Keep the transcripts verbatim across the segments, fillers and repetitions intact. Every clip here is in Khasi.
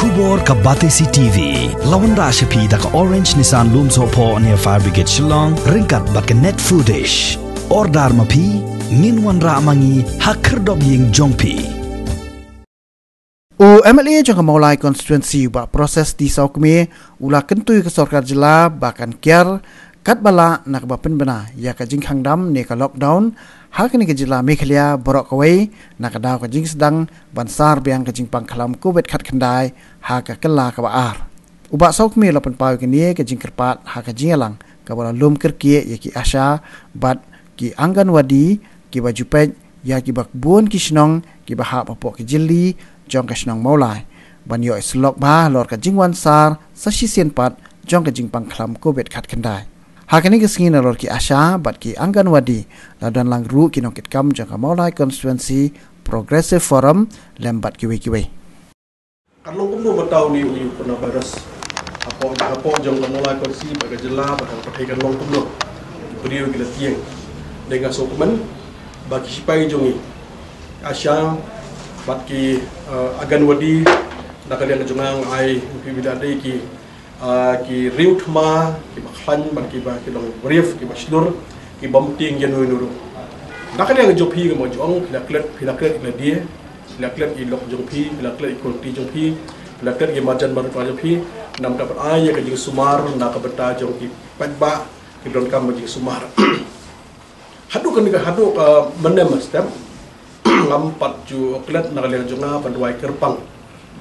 Khubor ka Batesi T V la wanrah sha phi da ka Orange Nissan Lumsohphoh near Fire Brigade Shillong ryngkat bad ka Net Foodish. Order ma phi, ngin wanrah ma ngi ha khyrdop ïing jong phi. U M L A jong ka Mawlai Constituency, Bah Proses T Sawkmie, u la kyntu ïa ka sorkar jylla ba kan kiar katba lah na kaba pynbna ïa ka jingkhang dam ne ka lockdown ha kane ka jylla Meghalaya baroh kawei, na ka daw ka jingsdang ban sar biang ka jingpang khlam Covid khatkhyndai ha ka kylla kaba ar. U Bah Sawkmie u la pynpaw ïa kane ka jingkyrpad ha ka jingïalang kaba la lum kyrkieh ïa ki ASHA bad ki Anganwadi kiba ju peit ïa kiba bun ki shnong kiba hap hapoh ki jylliew jong ka shnong Mawlai ban ïoh ïa ka syllok bha halor ka jingwan sar sa shisien pat jong ka jingpang khlam Covid khatkhyndai. Ha kane ka sngi nalor ki ASHA bad ki Anganwadi la don lang ruh ki nongkitkam jong ka Mawlai Constituency Progressive Forum lem bad kiwei kiwei. Kan long kumno mynta une u coronavirus? Hapoh, hapoh jong ka Mawlai Constituency bad ka jylla bad ka pyrthei kan long kumno? Ki briew ki la tieng. Dei nga sngewkmen ba ki shipai jong ngi, ASHA bad ki, eh, Anganwadi, na ka liang jong nga ai phi ba dei ki, ah, ki riew thma kiba khlaiñ bad kiba ki long briew kiba shlur, ki bym tieng ïa uno uno ruh. Na ka liang jong phi, nga ju ong, phi la klet, phi la klet ïa lade, phi la klet ïa lok jong phi, phi la klet ïa quality jong phi, phi la klet ïa marjan marpa jong phi. Namar ba ai ïa ka jingsumar na ka bynta jong ki paidbah kiba donkam ka jingsumar. Haduh kane ka, haduh ka mynne mynstep, ngam pat ju klet na ka liang jong nga ban duwai kyrpang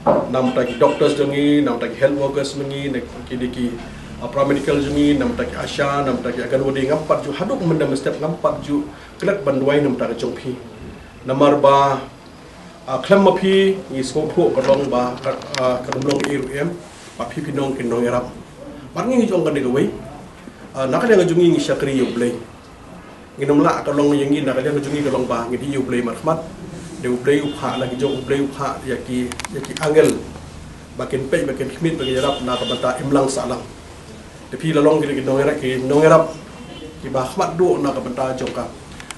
na ka bynta ki doctors jong ngi, na ka bynta ki health workers jong ngi, na ki dei ki, ah, paramedical jong ngi, na ka bynta ki ASHA, na ka bynta ki Anganwadi, ngam pat ju, haduh mynne mynstep ngam pat ju klet ban duwai na ka bynta ka jong phi. Namar ba, ah, khlem ma phi ngi sngewthuh ka long ba ka, ah, ka long ei ruh em, ba phi phi long ki nongïarap. Bad ngi ju ong kane kawei, ah, na ka liang jong ngi ngi shakri ïa U Blei. Ngin ym lah, ka long ïa ngi, na ka liang jong ngi ka long ba ngin ïohi ïa U Blei markhmat. Dei U Blei u phah, la ki jong U Blei u phah ïa ki, ïa ki angel ba kin peit, ba kin khmih, ba kin ïarap na ka bynta imlang sahlang. Te phi la long ki, ki nongïarap, ki nongïarap kiba khmat duh na ka bynta jong ka,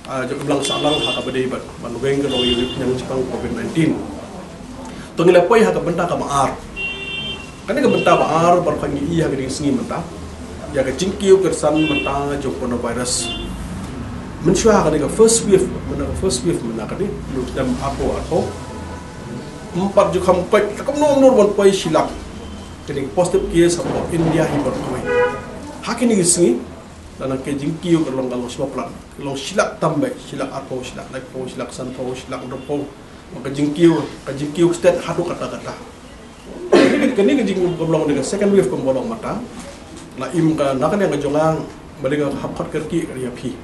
ah, jong imlang sahlang ha kaba dei bad ban weng ka long ïa u pynïaid jingpang Covid nineteen. To ngi la poi ha ka bynta kaba ar. Kane ka bynta ba ar, baroh ngi ïohi ha kane ka sngi mynta ïa ka jingkiew kyrshan mynta jong coronavirus. Mynshuwa ha kane ka first wave, mynta ka first wave mynta kane, u snem arphew arphew, ym pat ju kham poi, ta kumno kumno ban poi shi lak. Kane ka positive case hapoh India hi baroh kawei. Ha kane ka sngi, lada ka jingkiew ka long, ka long shiphew palat, ka long shi lak tam beit, shi lak arphew, shi lak laiphew, shi lak sanphew, shi lak hynriewphew. Ka jingkiew, ka jingkiew stet haduh katta katta. Kane ka jingkiew ka long da ka second wave kumba long mynta. La im ka na ka liang ka jong nga, ba dei nga hap khot kyrkieh ka ïa phi.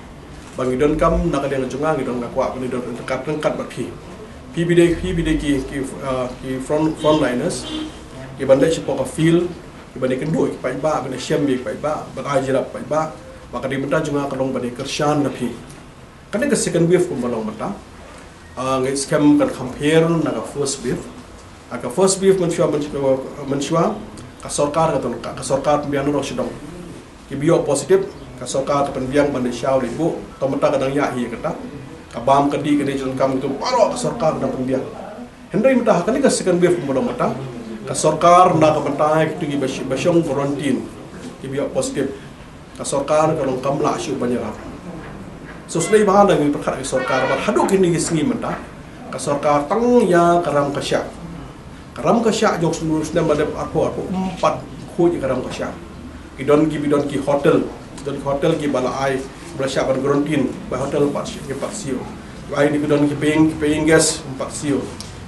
Ba ngi donkam na ka liang ka jong nga, ngi don, nga kwah ba ngi don ryngkat ryngkat bad phi. Phi ba dei, phi ba dei ki, ki, ah, ki front, frontliners, ki ban leit shapoh ka field, ki ban ïakynduh ki paidbah, ban ïashem ïa ki paidbah, ban ai jingïarap paidbah. Ba ka dei mynta jong nga ka long ban ïakyrshan na phi. Kane ka second wave kumba long mynta, ah, ngi skhem kan kham pher na ka first wave. Ah, ka first wave mynshuwa, mynshuwa, mynshuwa, ka sorkar ka don, ka, ka sorkar pynbiang na ruh shadong. Kiba ïoh positive, ka sorkar ka pynbiang ban da shaw da buh, to mynta ka dang ïa hi kata. Ka bam ka dih ka dih jong kam kitu baroh ka sorkar ka dang pynbiang. Hynrei mynta ha kane ka second wave kumba long mynta, ka sorkar na ka bynta ïa kitu kiba shi-, ba shong quarantine, kiba ïoh positive, ka sorkar ka long kam lah shuh ban ïarap. So sdei ba ha ngi pyrkhat ïa ka sorkar, bad haduh kine ki sngi mynta ka sorkar tang ïa ka ram ka shah. Ka ram ka shah jong snem, snem ba dep arphew arphew ym pat khuid ïa ka ram ka shah. Ki don ki, ki don ki hotel, ki don ki hotel kiba la ai, ba la shah ban quarantine, ba hotel pat shi-, ki pat siew. Ki ai ni ki don ki paying, ki paying guest pat siew.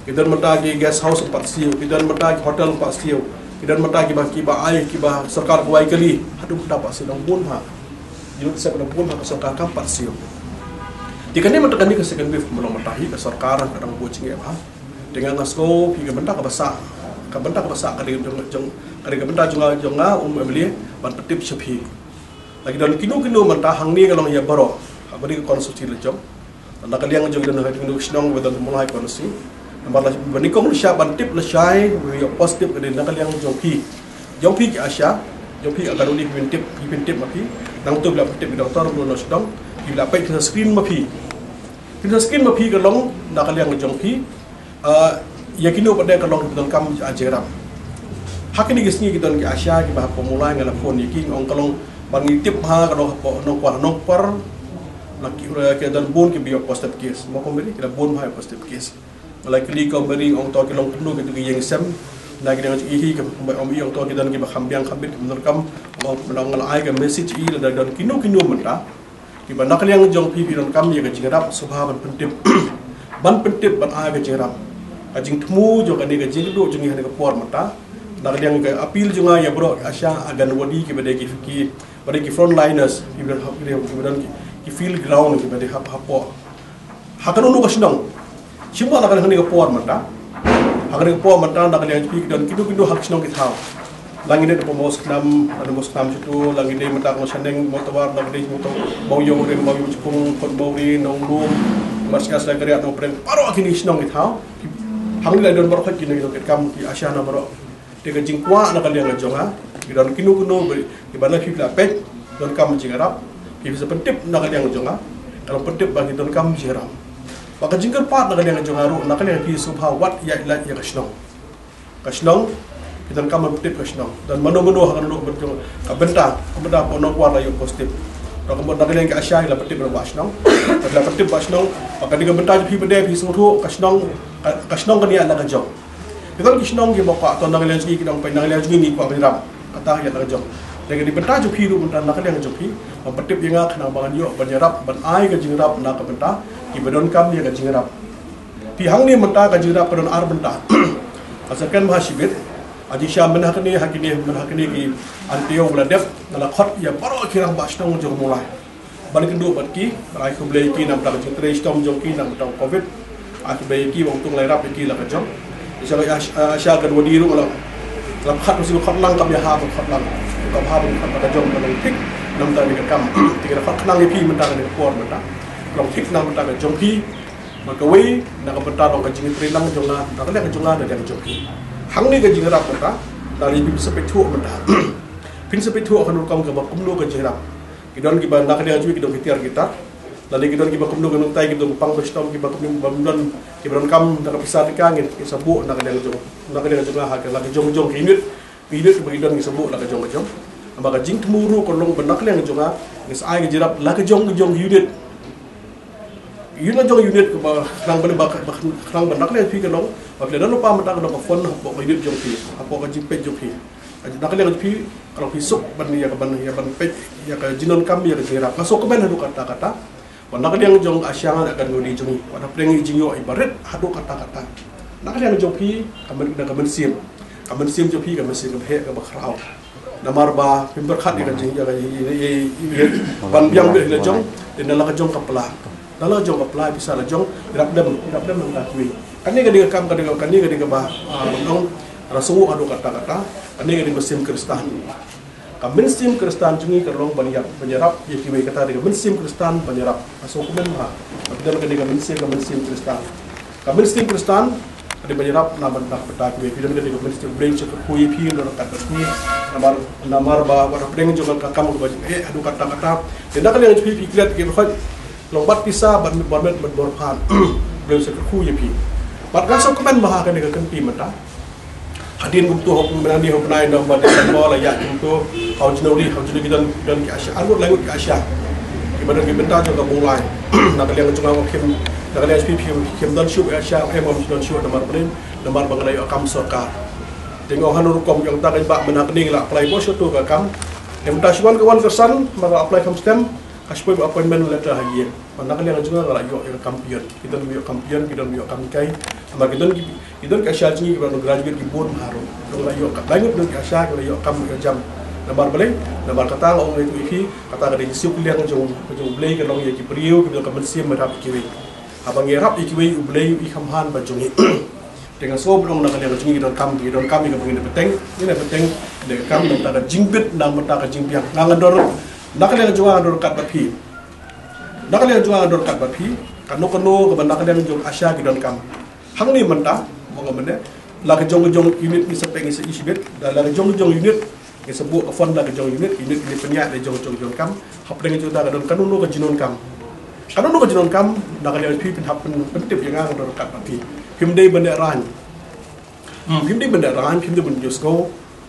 Ki don mynta ki guest house pat siew, ki don mynta ki hotel pat siew. Ki don mynta kiba, kiba ai, kiba sorkar ka wai kali, haduh mynta pat siew, dang bun ha. Jong sep dang bun ha ka sorkar kam pat siew. Te kane mynta kane ka second wave kumba long mynta hi ka sorkar ka dang buh jingeh bha. Te nga nga sngew phi ka bynta kaba sah, ka bynta kaba sah ka dei jong, jong, ka dei ka bynta jong nga, jong nga u M L A ban pyntip sha phi. La ki don kino kino mynta hangne ka long ïa baroh, haba dei ka constituency la jong. Na ka liang jong ki don ha kino kino shnong ba don Mawlai constituency. Namar la ba nyngkong lashai ban tip lashai ba ïoh positive ka dei na ka liang jong phi. Jong phi ki ASHA, jong phi Anganwadi phi pyntip, phi pyntip ma phi. Nangta phi la pyntip ki doktor ba don shnong, phi la peit phin sa screen ma phi. Phin sa screen ma phi ka long na ka liang jong phi. Ah, ïa kino pat de ka long kiba donkam, ah, jingïarap. Ha kine ki sngi ki don ki ASHA kiba hapoh Mawlai nga la phone ïa ki, nga ong ka long ba ngi tip ha ka long hapoh Nongkwar, Nongkwar. La ki, ki don bun kiba ïoh positive case. Mo kumne ki la bun ha positive case. Nga la kylli ka Mary, ong to ki long kumno kito ki ïing sem. Na ki dang i hi ka ong to ki don kiba kham biang kham bit, kumno kam. Ong nga la ai ka message i la don kino kino mynta. Kiba na ka liang jong phi phi donkam ïa ka jingïarap sngewbha ban pyntip. Ban pyntip ban ai ka jingïarap. Ka jingthmu jong kane ka jingduh jong ngi ha kane ka por mynta. Na ka liang ka appeal jong nga ïa baroh ASHA, Anganwadi kiba dei ki, ki, ba dei ki frontliners, kiba dei, kiba dei, kiba dei ki, ki field ground kiba dei hap hapoh. Ha kano kano ka shnong. Shim ba na ka liang kane ka por mynta. Ha kane ka por mynta na ka liang jong phi ki don kino kino ha ka shnong ki thaw. La ngi dei na Mawsknam, na Mawsknam shuh, la ngi dei mynta ka Shaneng, Mawtawar, la ngi dei Mawtaw-, Mawiong, Rim, Mawiong Jepung, Kot Mawri, Nonglum, Marskas, la Kariat, Nongpreng, baroh kine ki shnong ki thaw. Hangne la don baroh kine ki nongtrei kam ki ASHA na baroh. Te ka jingkwah na ka liang jong nga, ki don kino kino ba, kiba na phi la peit, donkam jingïarap, phi sa pyntip na ka liang jong nga, ka long pyntip ba ki donkam jingïarap. Ba ka jingkyrpad na ka liang jong nga ruh, na ka liang phi sngewbha wat ïa, ïa, ïa ka shnong. Ka shnong, ki donkam ban pyntip ka shnong. Don mano mano ha ka dei ka bynta, ka bynta ba Nongkwar la ïoh positive. Don ka mut na ka liang ki ASHA la pyntip ba shnong. La pyntip ba shnong, ba ka dei ka bynta jong phi ba dei phi sngewthuh, ka shnong, ka, ka shnong ka ïa na ka jong. Ki don ki shnong kiba kwah to na ka liang jong ki, ki dang peit na ka liang jong ki, ngi kwah ban ïarap. Kata ka ïa na ka jong. Te ka dei bynta jong phi ruh mynta na ka liang jong phi. Ban pyntip ïa nga khnang ba ngan ïoh ban ïarap, ban ai ka jingïarap na ka bynta kiba donkam ïa ka jingïarap. Phi hangne mynta ka jingïarap ka don ar bynta. Ka second ba ha shibit. Ha jingshisha mynta ha kane, ha kine, mynta ha kine ki ar taïew ba la dep, nga la khot ïa baroh ki rangbah shnong jong Mawlai. Ban kynduh bad ki, ai khublei ïa ki namar ka jingtrei shitom jong ki namar ka covid. Ai khublei ïa ki ba U Trai un ïarap ïa ki la ka jong. Sha ka, sha, sha ka Anganwadi ruh la, la khot, mesti khot lang kam ïa ha, khot lang. Kam ha, khot la ka jong, ka long thik namar kane ka kam. Te ka khot khnang ïa phi mynta kane ka por mynta. Long thik namar ka jong phi. Bad kawei na ka bynta long ka jingtrei lang jong nga, na ka liang jong nga, na ka liang jong phi. Hangne ka jingïarap mynta, na ri phi sa peit thuh mynta. Phin sa peit thuh ka rukom kaba kumno ka jingïarap. Ki don kiba na ka liang jong ki don ki tiar ki tar. Lane ki don kiba kumno ka nongtai, ki don pang ba shitom, kiba kumno ba don, kiba donkam na ka pisa tang ka ngin, ki sa buh na ka liang jong, na ka liang jong nga ha ka la ka jong jong ki unit. Ki unit kiba ki don ki sa buh la ka jong ka jong. Namar ka jingthmu ruh ka long ba na ka liang jong nga, ngi sa ai ka jingïarap la ka jong ka jong unit. Unit jong unit kaba khnang ba, ba, ba khnang ba na ka liang phi ka long, ba phi la don lypa mynta ka long ka phone hapoh ka unit jong phi, hapoh ka jingpeit jong phi. Na ka liang phi, ka long phi suk ban ïa ka ban, ïa ban peit, ïa ka jingdonkam, ïa ka jingïarap. Nga sngewkmen haduh katta katta. Ba na ka liang jong ASHA, na ka Anganwadi jong ngi, ba na pdeng i jingïoh iba rit haduh katta katta. Na ka liang jong phi, ka myn, na ka mynsiem. Ka mynsiem jong phi, ka mynsiem kaba heh kaba khraw. Namar ba phim pyrkhat ïa ka jing, ïa ka, ïa, ïa, ïa, ïa, ban biang beit la jong, te na la ka jong ka pla. Na la ka jong ka pla, pisa la jong, ïarap dem, ïarap dem nangta kiwei. Kane ka dei ka kam, ka dei ka, kane ka dei kaba, ah, nong, ra sngew haduh katta katta, kane ka dei mynsiem Khristan. Ka mynsiem Khristan jong ngi ka long ban ïa, ban ïarap ïa kiwei, kata dei ka mynsiem Khristan ban ïarap. Nga sngewkmen ba phi don kane ka mynsiem, ka mynsiem Khristan. Ka mynsiem Khristan ka dei ban ïarap na ban, na ka bynta kiwei. Phi don kane ka mynsiem, U Blei un sa kyrkhu ïa phi, don ryngkat bad phi. Namar, namar ba wat hapdeng jong ka kam kaba jingeh haduh katta katta. Te na ka liang jong phi, phi klet ki khot long bad pisa, bad, bad met, bad bor phan. U Blei un sa kyrkhu ïa phi. Bad nga sngewkmen ba ha kane ka kynti mynta. Hadien kumto, hok mynta ni, hok bnai, nong ba dei kan bor la ïa kumto. Hok January, hok January ki don, don ki ASHA, ar ngut lai ngut ki ASHA. Kiba don ki bynta jong ka Mawlai. Na ka liang jong nga kim, na ka liang jong phi kim don shuh ASHA, em, kim don shuh namar ba rin, namar ba nga la ïoh kam sorkar. Te nga ong hano rukom ïa kata ka ba mynta ka ding la apply bor shuh to ka kam. Te mynta shu wan ka wan ka san, ma ka apply kam stem, ka shu poi ba appointment letter ha ïing. Ba na ka liang jong nga nga la ïoh ïa ka kampion. Ki don ba ïoh kampion, ki don ba ïoh kam hikai. Namar ki don ki, ki don ki ASHA jong ngi kiba don graduate ki bun harum. Don la ïoh kam, la ïoh don ki ASHA kiba la ïoh kam ïoh jam. Namar balei, namar kata nga ong ïa phi, kata ka dei ka siew kylliang jong, jong U Blei ka long ïa ki briew kiba don ka mynsiem ïarap ïa kiwei. Haba ngi ïarap ïa kiwei U Blei u i kham han ba jong ngi. Te nga sngew ba long na ka liang jong ngi ki donkam, ki donkam ïa kaba ngin ïa bteng, ngin ïa bteng, da ka kam nangta ka jingbit, nangta ka jingbiang. Nga nga dor, na ka liang jong nga nga dor kat bad phi. Na ka liang jong nga nga dor kat bad phi, kano kano kaba na ka liang jong ASHA ki donkam. Hangne mynta, mo nga mynne, la ka jong ka jong unit ngi sa peit ngi sa ïa shibit, da la ka jong ka jong unit, ngi sa buh ka phone la ka jong unit, unit ngi pynïaid la jong jong jong kam, hapdeng jong ta ka don kano kano ka jingdonkam. Kano kano ka jingdonkam, na ka liang phi phin hap pyn, pyntip ïa nga nga dor kat bad phi. Phim dei ban dei rang. Hmm, phim dei ban dei rang, phim dei ban ïoh sngewthuh.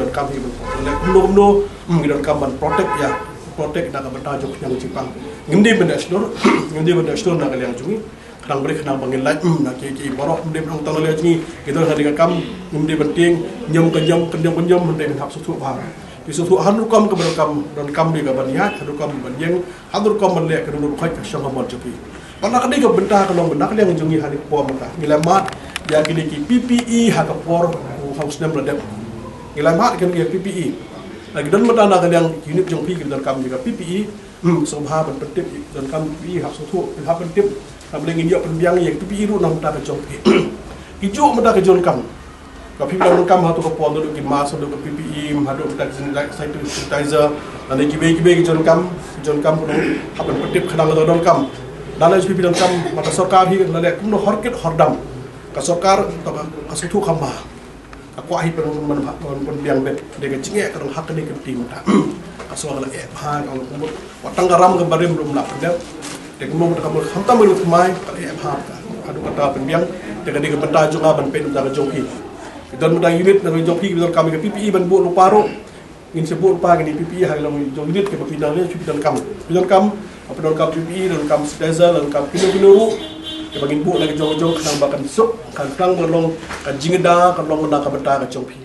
donkam hi ban protect. Kumno kumno, hmm, ngi donkam ban protect ïa, protect na ka bynta jong ka jingpang. Ngim dei ban da shlur, ngim dei ban da shlur na ka liang jong ngi. Khnang bri khnang ba ngin lait, hmm, na ki ki baroh, ngim dei ban ong tang na ka liang jong ngi. Ki don ha ka kam, ngim dei ban tieng, ñiom ka ñiom, ka ñiom ka ñiom, ngim dei ban hap sngewthuh bha. Ki sngewthuh ha rukom kaba donkam, donkam dei ka ban ïaid, ha rukom ban ïeng, ha rukom ban leh, ka don rukom ka shong ha mon jong ki. Bad na ka dei ka bynta ka long bynta ka liang jong ngi ha kane ka por mynta. Ngi la mad ïa kine ki P P E ha ka por u hau snem la dep. Ngi la mad kine ki P P E. Lagi don mynta na ka liang unit jong phi ki donkam ïa ka P P E. Hmm, sngewbha ban pyntip, donkam P P E hap sngewthuh, hap pyntip. Hap leh ngin ïoh pynbiang ïa ka P P E ruh na mynta ka jong phi. Ki juh mynta ka jong kam. Ka phi donkam hato ka por haduh ki mask, haduh ka P P E, haduh ka sanitizer, lane kiwei kiwei ki donkam, ki donkam kumno, hap ban pyntip khnang ka donkam. Lane phi donkam, mynta sorkar hi lane kumno hor kit hor dam. Ka sorkar, ka, ka sngewthuh kham bha. Ka kwah hi pynban, pynban, pynbiang beit. Dei ka jingeh ka dang ha kane ka kti mynta. Ka sngewbha ka la eh bha ka la kumut. Wat tang ka ram ka barim ruh ym lah pyndep. Te kumno mynta ka mut khamtam ruh thymmai ka la eh bha ka. Haduh kata pynbiang. Te ka dei ka bynta jong nga ban peit mynta ka jong phi. Ki don mynta unit na ka jong phi ki donkam ka P P E ban buh lypa ruh. Ngin sa buh lypa kine P P E ha ka long jong unit kaba phi nang leh phi donkam. Phi donkam, phi donkam P P E, donkam sanitizer, donkam kino kino ruh. Kaba ngin buh na ka jong jong khnang ba kan suk, kan khnang ba long ka jingïada, kan long na ka bynta ka jong phi.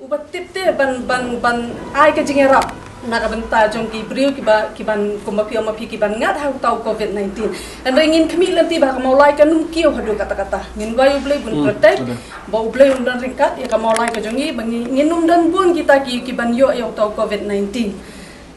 Uba tip te ban, ban, ban ai ka jingïarap na ka bynta jong ki briew kiba, kiban kumba phi ong ma phi kiban ngat ha uta u covid nineteen. Hynrei ngin khmih lynti ba ka Mawlai kan ym kiew haduh katta katta. Ngin duwai U Blei bun protect. Ba U Blei un don ryngkat ïa ka Mawlai ka jong ngi ba ngi, ngin ym don bun kita ki, kiban ïoh ïa uta u covid nineteen.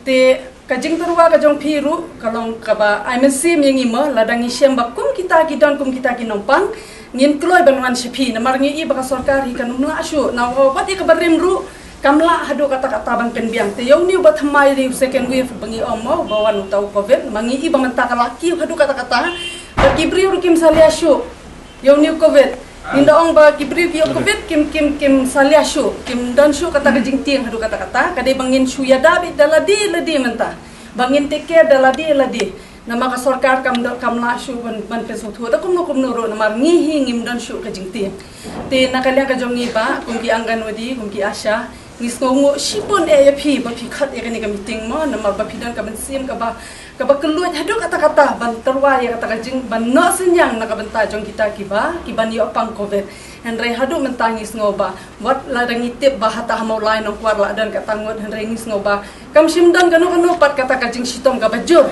Te ka jingtyrwa ka jong phi ruh ka long kaba ai mynsiem ïa ngi mo, lada ngi shem ba kum kita ki don kum kita ki nongpang, ngin kloi ban wan sha phi namar ngi i ba ka sorkar hi kan ym lah shuh. Na wat ïa ka barim ruh kam lah haduh katta katta ban pynbiang. Te ïa une uba thymmai ïa u second wave ba ngi ong mo ba wan uta u covid, ma ngi i ba mynta ka la kiew haduh katta katta. Ba ki briew ruh kim salia shuh. Ïa une u covid. Ngin da ong ba ki briew ki ïoh covid kim, kim, kim salia shuh, kim don shuh kata ka jingtieng haduh katta katta. Ka dei ba ngin shu ïada beit da lade lade mynta. Ba ngin take care da lade lade. Namar ka sorkar kam don, kam lah shuh ban, ban pynsngewthuh da kumno kumno ruh, namar ngi hi ngim don shuh ka jingtieng. Te na ka liang ka jong ngi ba kum ki Anganwadi, kum ki ASHA, ngi sngewnguh shibun eh ïa phi ba phi khot ïa kane ka meeting mo, namar ba phi don ka mynsiem kaba, kaba kylluid haduh katta katta ban tyrwa ïa kata ka jing, ban noh synñiang na ka bynta jong kita kiba, kiban ïoh pang covid. Hynrei haduh mynta ngi sngew ba wat lada ngi tip ba hata ha Mawlai Nongkwar la don kata ngut, hynrei ngi sngew ba kam shym don kano kano pat kata ka jingshitom kaba jur.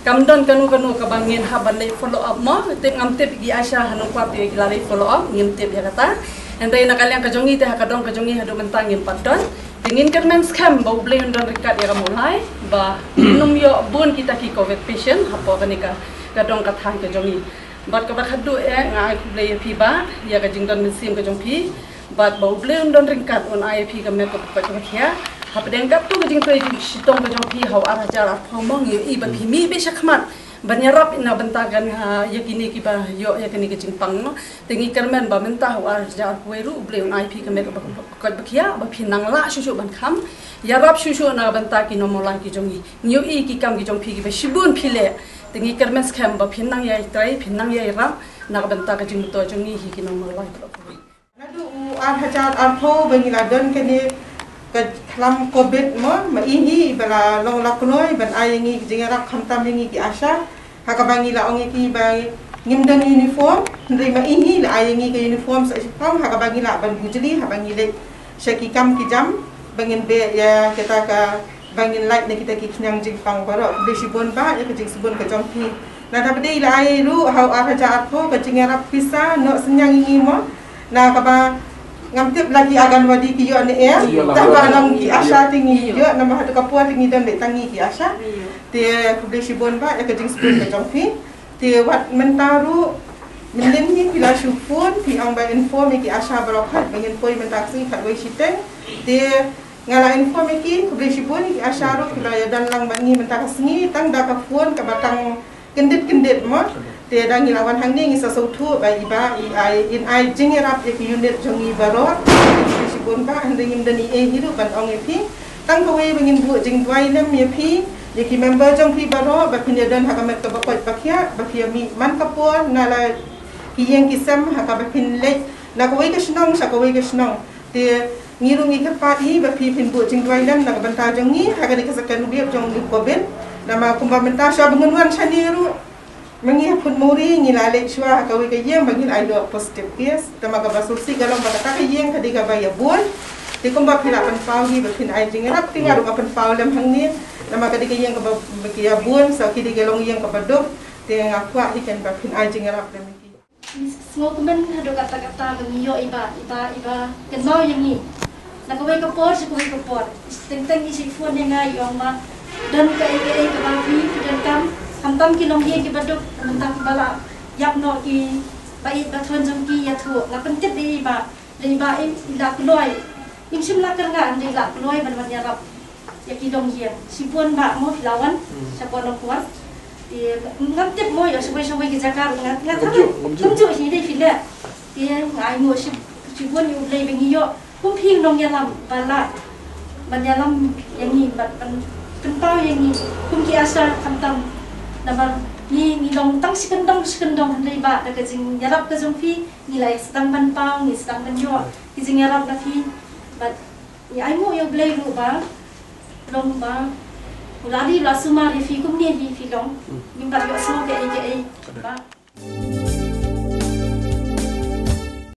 Kam don kano kano kaba ngin hap ban leit follow up mo. Tip ngam tip ki ASHA ha Nongkwar te ki la leit follow up, ngim tip ïa kata. Hynrei na ka liang ka jong ngi te ha ka dong ka jong ngi haduh mynta ngim pat don. Te ngin kyrmen skhem ba U Blei un don ryngkat ïa ka Mawlai ba nym ïoh bun kita ki covid patient hapoh kane ka, ka dong ka thaiñ ka jong ngi. Bad kaba khatduh eh nga ai khublei ïa phi ba ïa ka jingdon mynsiem ka jong phi. Bad ba U Blei un don ryngkat, un ai ïa phi ka met kaba koit kaba khiah. Hapdeng katto ka jingtrei jingshitom ka jong phi ha u ar hajar arphew mo, ngi ïohi ba phi mih beit shakhmat ban ïarap na bynta kan, ha, ïa kine kiba ïoh ïa kane ka jingpang mo. Te ngi kyrmen ba mynta ha u ar hajar arphew wei ruh U Blei un ai ïa phi ka met kaba koit ba khiah, ba phi nang lah shuh shuh ban kham ïarap shuh shuh na bynta ki nong Mawlai ki jong ngi. Ngi ïohi ki kam ki jong phi kiba shibun phi leh. Te ngi kyrmen skhem ba phin nang ïai trei, phin nang ïai rap na ka bynta ka jingmyntoi jong ngi hi ki nong Mawlai baroh kawei. Naduh u ar hajar arphew ba ngi la don kane ka khlam covid mo, ma i hi ba la long la kloi ban ai ïa ngi ka jingïarap khamtam ïa ngi ki ASHA. Ha kaba ngi la ong ïa ki ba ngim don uniform, hynrei ma i hi la ai ïa ngi ka uniform sa shiphang ha kaba ngi lah ban bujli ha ba ngi leit sha ki kam ki jam ba ngin beh ïa kita ka, ba ngin lait na kita ki khñiang jingpang baroh. Khublei shibun ba ïa ka jingsbun ka jong phi. Nangta pat de i la ai ruh ha u ar hajar arphew ka jingïarap pisa noh synñiang ïa ngi mo. Na kaba ngam tip la ki Anganwadi ki ïoh ne em. Ïoh. Tang ba long ki ASHA te ngi ïoh, namar haduh ka por te ngi don beit tang ngi ki ASHA. Te khublei shibun ba ïa ka jingsbun ka jong phi. Te wat mynta ruh mynnin hi phi la shu phone, phi ong ba inform ïa ki ASHA baroh khat ba ngin poi mynta ka sngi khatwei shiteng. Te nga la inform ïa ki, khublei shibun ïa ki ASHA ruh ki la ïadon lang bad ngi mynta ka sngi, tang da ka phone kaba tang kyndit kyndit mo. Te da ngi la wan hangne ngi sa sngewthuh ba i ba i ai, in ai jingïarap ïa ki unit jong ngi baroh. Khublei shibun ba, hynrei ngim don ei ei hi ruh ban ong ïa phi. Tang kawei ba ngin buh jingduwai lem ïa phi, ïa ki member jong phi baroh, ba phin ïadon ha ka met kaba koit ba khiah, ba phi ïa mih man ka por na la ki ïing ki sem ha kaba phin leit na kawei ka shnong sha kawei ka shnong. Te ngi ruh ngi kyrpad hi ba phi phin buh jingduwai lem na ka bynta jong ngi ha kane ka second wave jong u covid. Namar kumba mynta shuwa ba ngan wan shane ruh, ma ngi ha Phunmuri ngi la leit shuwa ha kawei ka ïing ba ngi la ïoh positive case. Te ma kaba sngewsih ka long ba kata ka ïing ka dei kaba ïa bun. Te kumba phi la pynpaw hi ba phin ai jingïarap, te nga ruh nga pynpaw lem hangne. Namar ka dei ka ïing kaba, ba ki ïa bun, sa ki dei ka long ïing kaba duk. Te nga kwah hi ken ba phin ai jingïarap lem ïa ki. Sngewkmen haduh katta katta ba ngi ïoh i ba, i ba, i ba kynmaw ïa ngi. Na kawei ka por sha kawei ka por. Teng teng i sa phone ïa nga i ong ba don kaei kaei kaba phi phi donkam. Khamtam ki longïing kiba duk, mynta kiba la ïap noh ki ba ïeit ba thon jong ki, ïathuh. La pyntip ïa i ba, ïa i ba i la kloi. Im shym la kyrngah, hynrei la kloi ban wan ïarap ïa ki longïing. Shibun ba mo phi la wan shapoh Nongkwar. Te ngam tip mo ïa shawei shawei ki jaka ruh nga, nga tharai kumjuh hi dei phi leh. Te nga ainguh shibun ïa U Blei ba ngi ïoh kum phi nongïalam ba lah ban ïalam ïa ngi, ban, ban pynpaw ïa ngi kum ki ASHA khamtam. Namar ngi, ngi long tang shi kyndong shi kyndong, hynrei ba da ka jingïarap ka jong phi ngi la sdang ban paw, ngi sdang ban ïoh ki jingïarap na phi. Bad ngi ainguh ïa U Blei ruh ba long ba u la ri u la sumar ïa phi kumne hi phi long. Ngim pat ïohsngew kaei kaei ba